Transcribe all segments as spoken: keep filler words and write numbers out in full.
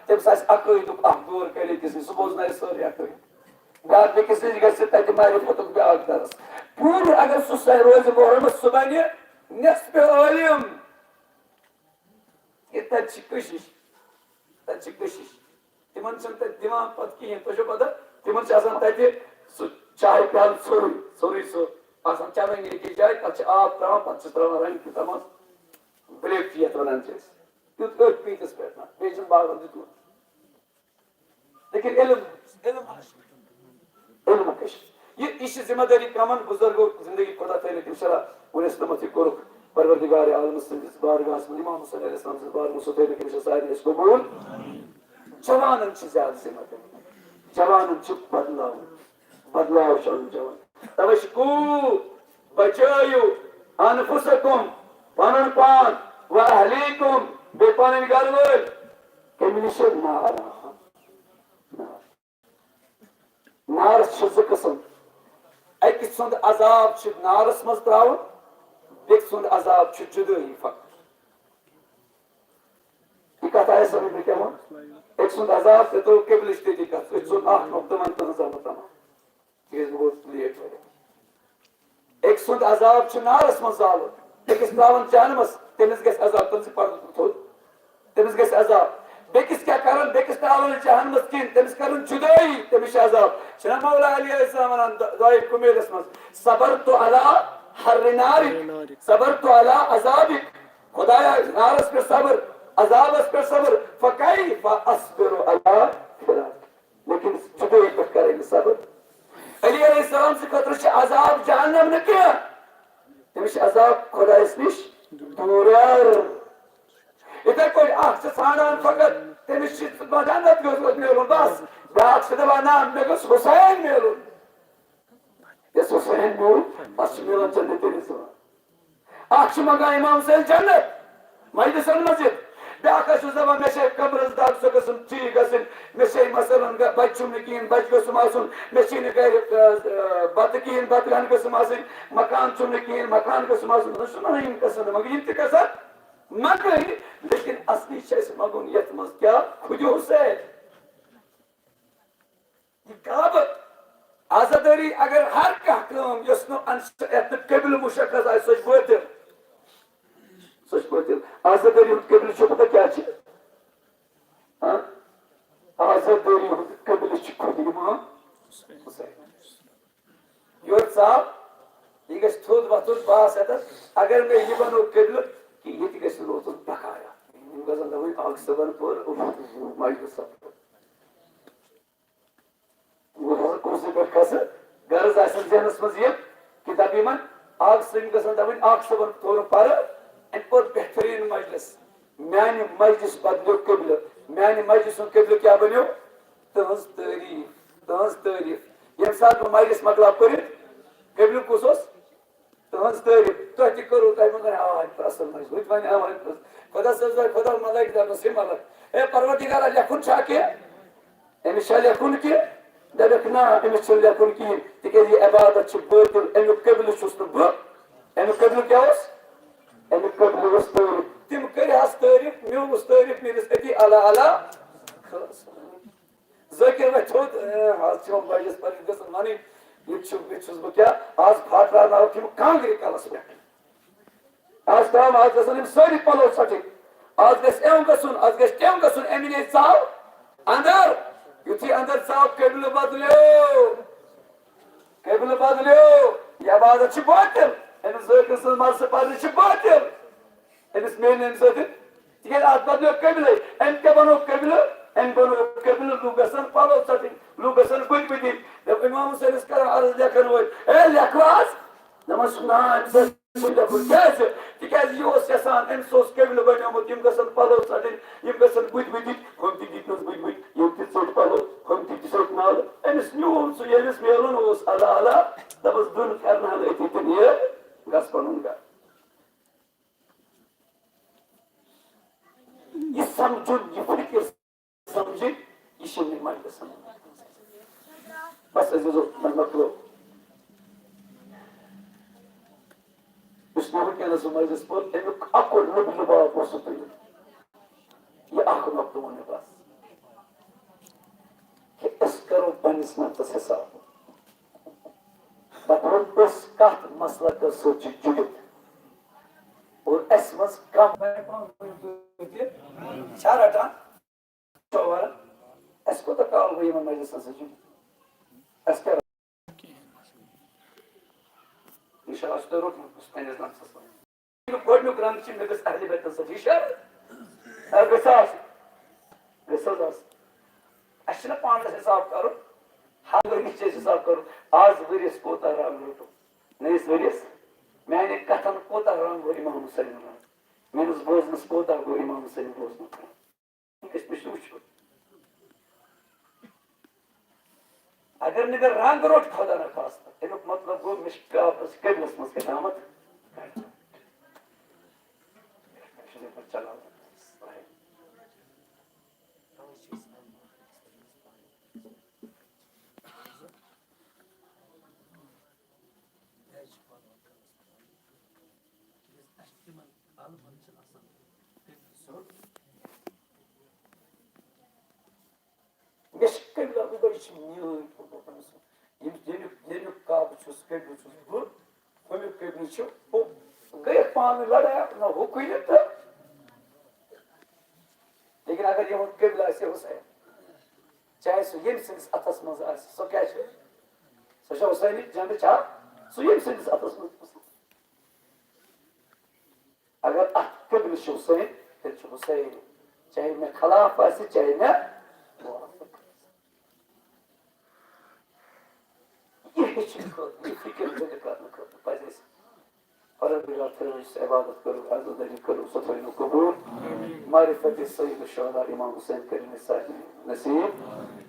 تٔمِس آسہِ عقٲیدُک اکھ دور کرِ أکِس نِش، سُہ بوزنایہِ سٲرٕے عقٲیِد۔ بیٛاکھ بیٚکِس نِش گژھِ تَتہِ معرفتُک بیٛاکھ درس۔ پوٗرٕ اگر سُہ سۄ روزِ محرمس، سُہ بنہِ نصف عٲلِم۔ یہِ تَتہِ چھِ کٔشِش، تَتہِ چھِ کٔشِش۔ تِمن چھِنہٕ تَتہِ دِوان پَتہٕ کِہیٖنۍ۔ تۄہہِ چھو پَتہ، تِمن چھِ آسان تَتہِ سُہ چاے پیالہٕ ژھوٚرُے، ژھوٚرُے سُہ آسان چَوٲنی أکِس جایہِ، تَتھ چھِ آب ترٛاوان، پَتہٕ چھِس ترٛاوان رَنٛگ تہِ تَتھ منٛز، بٕلیک ٹی یَتھ وَنان چھِ أسۍ۔ تیُتھ أتھۍ پیٖنتِس پٮ۪ٹھ نہ، بیٚیہِ چھِنہٕ باغَن دیُتمُت۔ لیکن علم، علم حاصل۔ علم کش۔ یہ، یہ چھ ذمہ داری کمن بزرگو زندگی خدا تعالیٰ انشاءاللہ وُنس تمت یہ کورک پروردگار عالم سندس بارگاہس منٛز، امام حسین علیہ السلام سندس بارگاہس منٛز تھٲیِو تٔمِس سارنٕے اَسہِ قبول۔ جوانن چھ زیادٕ ذمہ داری، جوانن چھ بدلاو، بدلاو چھ انُن جوان۔ توے چھ کو بچٲیِو انفسکم، پنُن پان، و اہلیکم، بیٚیہِ پنٕنۍ گرٕ وٲلۍ، کمہِ نِش؟ نار۔ نار۔ نارس چھِ زٕ قٕسم۔ أکۍ سُنٛد عذاب چھُ نارس منٛز ترٛاوُن، بیٚکہِ سُنٛد عذاب چھُ جُدٲیی فقط۔ یہِ کتھ آیہِ سمجھ مےٚ کیٛاہ ووٚن؟ أکۍ سُنٛد عذاب تہٕ تو قبلٕچ تہِ کتھ، أکۍ سُنٛد اکھ نۄقطہٕ وۄنۍ تُہنٛز آمُت تمام۔ تِکیٛازِ بہٕ گوٚوُس لیٹ واریاہ۔ أکۍ سُنٛد عذاب چھُ نارس منٛز زالُن، أکِس ترٛاوان جہنمس، تٔمِس گژھِ عذاب، تٔمِس چھُ پردٕ تھوٚد۔ تٔمِس گژھِ عذاب۔ بیٚکِس کیٛاہ کرن؟ بیٚکِس ترٛاوان جہنمس کِنۍ، تٔمِس کرن جُدٲیی، تٔمِس چھُ عذاب۔ چھُنہ مولا علی علیہ السلام ونان دُ-، دُعایہِ کُمیلس منٛز، "صبرت علی حر نارک، صبرت علی عذابک"۔ خدایا، نارس پٮ۪ٹھ صبر، عذابس پٮ۪ٹھ صبر، فکیف اصبر علی فراقک۔ لیکن جُدٲیی پٮ۪ٹھ کرے نہٕ صبر۔ علی علیہ السلام سٕنٛدِ خٲطرٕ چھُ عذاب جہنم نہٕ کینٛہہ، تٔمِس چھُ عذاب خۄدایس نِش دوٗرر۔ یِتھے پٲٹھۍ اکھ چھُ ژھانڈان فقط تٔمِس چھُ جنت گوٚژھ میلُن بس، بیٛاکھ چھُ دپان نہ مےٚ گوٚژھ حسین میلُن۔ یُس حسین میوٗل، پتہٕ چھُ میلان جنت رضوان۔ اکھ چھُ منٛگان امام حسین جنت، مجلسن منٛز یِتھ۔ بیٛاکھ حظ چھُس دپان، مےٚ چھے قبرس دگ سۄ گٔژھٕم ٹھیٖک گژھٕنۍ، مےٚ چھے مثلاً گ-، بچہِ چھُم نہٕ کِہیٖنۍ، بچہِ گوٚژھُم آسُن، مےٚ چھے نہٕ گرِ، آ، آ، بتہٕ کِہیٖنۍ، بتہٕ ہن گٔژھٕم آسٕنۍ، مکان چھُم نہٕ کِہیٖنۍ، مکان گوٚژھُم آسُن۔ نہ چھُنہ یِم گژھن نہٕ، مگر یِم تہِ گژھن مگر۔ لیکن اصلی چھِ اَسہِ منٛگُن یتھ منٛز کیٛاہ؟ خودِ حسین۔ یہِ کعبہٕ عزادٲری اگر ہر کانٛہہ کٲم یۄس نہٕ انس-، یتھ نہٕ قبلہٕ مشخص آسہِ، سۄ چھِ بٲطِل۔ سۄ چھِ بٲطِل۔ عزادٲری ہُنٛد قبلہٕ چھُ پتہ کیٛاہ چھِ؟ ہاں؟ عزادٲری ہُنٛد قبلہٕ چھُ خود امام حسین۔ یورٕ ژاو، یہِ گژھِ تھوٚد وۄتھُن، بہٕ آسہٕ اَتٮ۪تھ۔ اگر مےٚ یہِ بنوو قبلہٕ، کہِ یہِ تہِ گژھِ روزُن بقایا۔ یِم گژھن دَپٕنۍ، اکھ صٲبن پوٚر، اوف، مجلس سپُد۔ وۄنۍ حظ کُرسی پٮ۪ٹھ کھسہٕ، غرض آسہِ ذہنس منٛز یہِ کہِ دَپہِ یِمن، اکھ صٲب، یِم گژھن دَپٕنۍ، اکھ صٲبن توٚر پَرٕ، أمۍ کوٚر بہتریٖن مجلس۔ میانہِ مجلس بدلیو قبلہٕ، میانہِ مجلس ہُنٛد قبلہٕ کیٛاہ بنیو؟ تٕہٕنٛز تعریٖف، تٕہٕنٛز تعریٖف۔ ییٚمہِ ساتہٕ بہٕ مجلس مۄکلاو پٔرِتھ، قبلہٕ کُس اوس؟ تُہٕنٛز تعریٖف۔ تۄہہِ تہِ کٔرٕو، تۄہہِ منٛز آے پرٛسن منٛز، ہُتہِ وَنہِ آے پرٛسن۔ خۄدا صٲب، خۄدا ملٲیِک دَپنَس، ہے ملک، ہے پروردگارا، لیکھُن چھا کینٛہہ؟ أمِس چھا لیکھُن کینٛہہ؟ دَپٮ۪کھ، نہ، أمِس چھُنہٕ لیکھُن کِہیٖنۍ، تِکیٛازِ یہِ عبادت چھِ بٲطِل، اَمیُک قبلہٕ چھُس نہٕ بہٕ۔ اَمیُک قبلہٕ کیٛاہ اوس؟ اَمیُک قبلہٕ اوس تعریٖف۔ تِم کٔرۍ حظ تعریٖف، میون اوس تعریٖف، میٲنِس أتی اللہ اللہ۔ ذٲکِر وۄنۍ تھوٚد، اے، آز چھِ یِوان بَجَس پَتہٕ گژھن وَنٕنۍ، یہِ چھُ، یہِ چھُس بہٕ کیٛاہ، آز پھاٹراوناوَکھ یِم کانٛگرِ کَلَس پٮ۪ٹھ۔ آز ترٛاوَن، آز گژھن یِم سٲری پَلو ژَٹٕنۍ۔ آز گژھِ اَمہِ گژھُن، آز گژھِ تَمہِ گژھُن، اَمہِ نِش ژاو اَندَر۔ یُتھُے اَندَر ژاو، قبلہٕ بدلیو۔ قبلہٕ بدلیو۔ یہِ عبادت چھِ بٲطِل۔ أمِس ذٲکِر سٕنٛز مَرثہٕ پَرنہِ چھِ بٲطِل۔ أمِس میلہِ نہٕ اَمہِ سۭتۍ، تِکیٛازِ اَتھ بدلیو قبلے۔ أمۍ کیٛاہ بنوو قبلہٕ؟ أمۍ بنوو قبلہٕ، لوٗکھ گژھن پَلو ژَٹٕنۍ، لوٗکھ گژھن بٔتھۍ بٔتھۍ۔ دَپہِ، امام حسین ٲسۍ کران عرض لیکھن وٲلۍ، "ہے، لیکھو حظ؟" دَپان چھُس، "نہ، أمۍ سۭتۍ چھُنہٕ لیکھُن۔" کیٛازِ؟ تِکیٛازِ یہِ اوس یَژھان، أمِس اوس قبلہٕ بنیومُت، یِم گژھن پَلو ژَٹٕنۍ، یِم گژھن بٔتھۍ بٔتھۍ، ہُم تہِ دِتۍ نَس بٔتھۍ بٔتھۍ، یِم تہِ ژٔٹۍ پَلو، ہُم تہِ ژٔٹۍ نالہٕ۔ أمِس نیوٗن سُہ، ییٚمِس میلُن اوس، اللہ اللہ، دَپَس، "دُن کرنہٕ ہن أتی تہٕ نیر، گژھ پَنُن گرٕ۔" یہِ سمجھُن، یہِ فکر سمجھِن، یہِ چھِ نہٕ مجلسن منٛز۔ بس عزیزو، وۄنۍ مۄکلو۔ یُس مےٚ وٕنکیٚنس سُہ مجلس پوٚر، اَمیُک اکُے لُب لُباب اوس سُہ تُلِتھ۔ یہِ اکھ نۄقطہٕ ووٚن مےٚ بس۔ أسۍ کرو پننِس نفسس حساب۔ دپو أسۍ کتھ مسلکس سۭتۍ چھِ جُڑِتھ اور اسہِ منٛز کم۔ چھا رٹان؟ چھا وران؟ اسہِ کوٗتاہ کال گوٚو یِمن مجلسن سۭتۍ جُڑِتھ؟ اسہِ کیٛاہ؟ انشاءاللہ چھُ تۄہہِ روٚٹمُت پننِس نفسس منٛز۔ گۄڈٕنیُک رنگ چھُ مےٚ گٔژھ اہلِ بیتن سۭتۍ۔ یہِ چھا؟ اے، گٔژھ آسُن۔ گٔژھ حظ آسُن۔ اَسہِ چھُنہ پانس حساب کرُن۔ ہر ؤریِس چھُ اَسہِ حساب کرُن۔ آز ؤریَس کوٗتاہ رنگ روٚٹُم؟ نٔیِس ؤریَس میانہِ کتھن کوٗتاہ رنگ گوٚو امام حسینُن رنگ؟ میٲنِس بوزنس کوٗتاہ گوٚو امام حسینُن بوزنُک رنگ؟ أسۍ پٔژھۍ وٕچھو۔ اگر نہٕ مےٚ رنگ روٚٹ خۄدا نخواستہ، اَمیُک مطلب گوٚو مےٚ چھُ قیامتس، قبلس منٛز قیامت۔ مےٚ چھِ قبلہ، بہٕ، یہِ چھِ میٲنۍ قبلہ، ییٚمِس، ییٚمیُک، ییٚمیُک کعبہٕ چھُس، قبلہٕ چھُس بہٕ، ہُمیُک قبلہٕ چھُ ہُہ۔ گٔیَکھ پانہٕ ؤنۍ لڑٲے، نہ ہُہ کُنہِ تہٕ۔ لیکن اگر یِہُنٛد قبلہٕ آسہِ حسین، چاہے سُہ ییٚمہِ سٕنٛدِس اَتھَس منٛز آسہِ، سۄ کیٛاہ چھِ؟ سۄ چھےٚ حسینٕچ جنٛڈٕ چھا؟ سُہ ییٚمہِ سٕنٛدِس اَتھَس منٛز آسہِ۔ اگر اتھ قبلہٕ چھُ حسین، تیٚلہِ چھُ حسین، چاہے مےٚ خلاف آسہِ، چاہے مےٚ موافق۔ یہِ ہیٚچھنہٕ خٲطرٕ، یہِ فکر زِندٕ کرنہٕ خٲطرٕ پزِ اَسہِ پروردگار تھٲوِن، یُس عبادت کٔرٕو، عزت دٲری کٔرٕو، سۄ تھٲوِن قبول۔ معرفت سید الشہداء امام حسین کٔرِن اَسہِ سارنٕے نصیب۔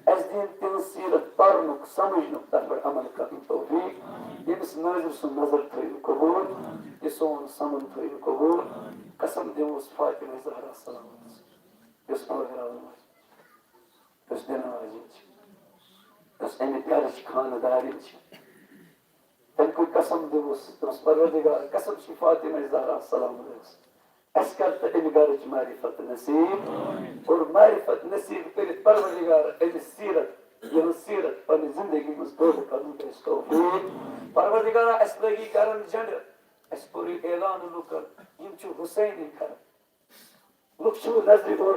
اَسہِ دِن تِہٕنٛز سیرت پرنُک، سمجھنُک، تَتھ پٮ۪ٹھ عمل کرنُک توفیق۔ ییٚمِس نٲظر سُنٛد نظر تھٲوِن قبول، یہِ سون سمن تھٲوِن قبول۔ قسم دِموس فاطمہ زہرا سلامت، یۄس پروگرام اوس، یۄس دِنہٕ واجِنۍ چھِ، یۄس اَمہِ گرٕچ خانہٕ دارِنۍ چھِ۔ تٔمۍ کُے قسم دِموس، دوٚپُس، پروردگار، قسم چھِ فاطمہ زہرا سلام علیہس، اَسہِ کر تہٕ اَمہِ گرٕچ معرفت نصیب۔ اور معرفت نصیب کٔرِتھ پروردگار، اَمہِ سیرت، یِہٕنٛز سیرت پننہِ زندگی منٛز پٲدٕ کرنُک اَسہِ توفیق۔ پروردگارا، اَسہِ لٲگی کرن جنڈٕ، اَسہِ کوٚر یہِ اعلان لُکن، یِم چھِ حسینٕکۍ کران۔ لُکھ چھِ نظرِ اور